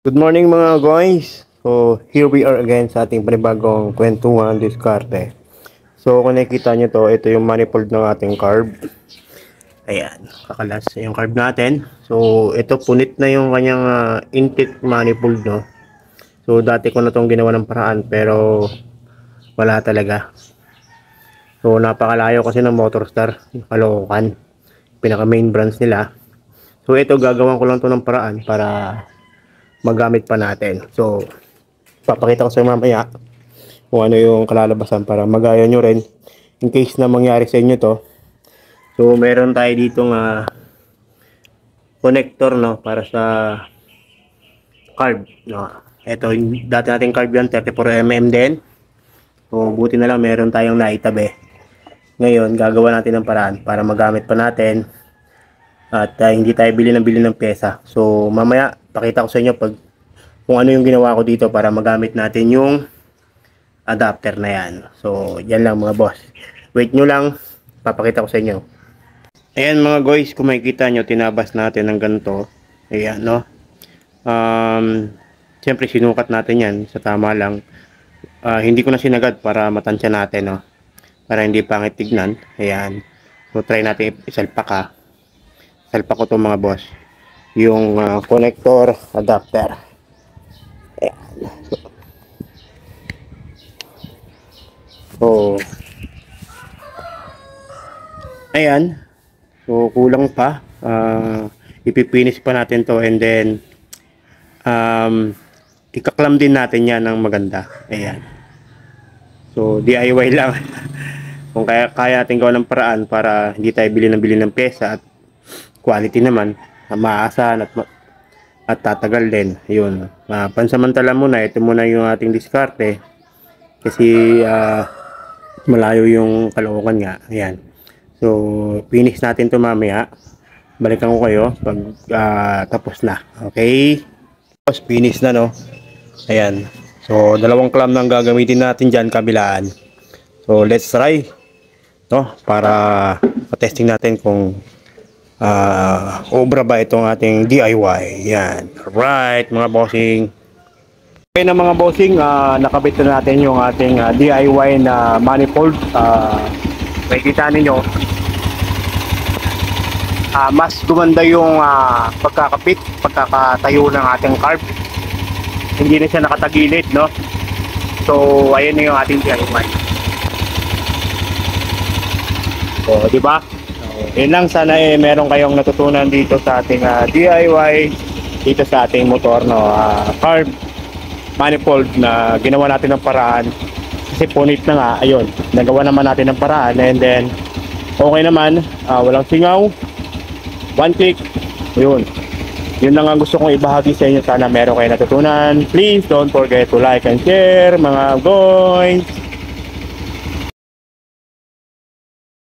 Good morning mga guys. So here we are again sa ating panibagong kwentuhan diskarte. So kung nakikita nyo to, ito yung manifold ng ating carb. Ayan, kakalas yung carb natin. So ito punit na yung kanyang intake manifold, no. So dati ko na tong ginawa ng paraan pero wala talaga. So napakalayo kasi ng Motorstar, Caloocan, pinaka main branch nila. So ito gagawin ko lang to ng paraan para magamit pa natin. So papakita ko sa inyo mamaya kung ano yung kalalabasan para magaya nyo rin in case na mangyari sa inyo to. So meron tayo ditong connector, no, para sa carb, no. Ito yung dati nating carb yan, 34mm din. So buti na lang meron tayong naitabi. Ngayon gagawa natin ng paraan para magamit pa natin at hindi tayo bili ng pyesa. So mamaya pakita ko sa inyo kung ano yung ginawa ko dito para magamit natin yung adapter na yan. So yan lang mga boss, wait nyo lang, papakita ko sa inyo. Ayan mga guys, kung makikita nyo, tinabas natin ng ganito. Ayan, no. Siyempre sinukat natin yan sa tama lang. Hindi ko na sinagad para matansya natin, no, para hindi pangit tignan. Ayan, so try natin isalpak. Salpak ko to mga boss, yung connector adapter. Ayan. So ayan, so kulang pa, ipipinis pa natin to, and then ikaklam din natin yan ng maganda. Ayan, so DIY lang. Kung kaya natin gawa ng paraan para hindi tayo bili ng pyesa at quality naman, maaasahan at tatagal din. Yun, pansamantala muna, ito muna yung ating diskarte kasi malayo yung Caloocan nga. Ayan, so finish natin to mamaya, balikan ko kayo pag tapos na. Okay, tapos finish na, no. Ayan, so dalawang clamp nang gagamitin natin dyan kabilaan. So let's try, no, para pa-testing natin kung obra ba itong ating DIY. Yan, alright mga bossing. Okay na mga bossing, nakabit na natin yung ating DIY na manifold. Makikita ninyo, mas gumanda yung pagkakatayo ng ating carb. Hindi na siya nakatagilid, no. So ayan na yung ating DIY. So di ba? Yun lang, sana meron kayong natutunan dito sa ating DIY dito sa ating motor, no, carb manifold na ginawa natin ng paraan kasi punit na nga. Ayun, nagawa naman natin ng paraan, and then okay naman, walang singaw, one click. Yun lang ang gusto kong ibahagi sa inyo. Sana meron kayo natutunan. Please don't forget to like and share mga guys.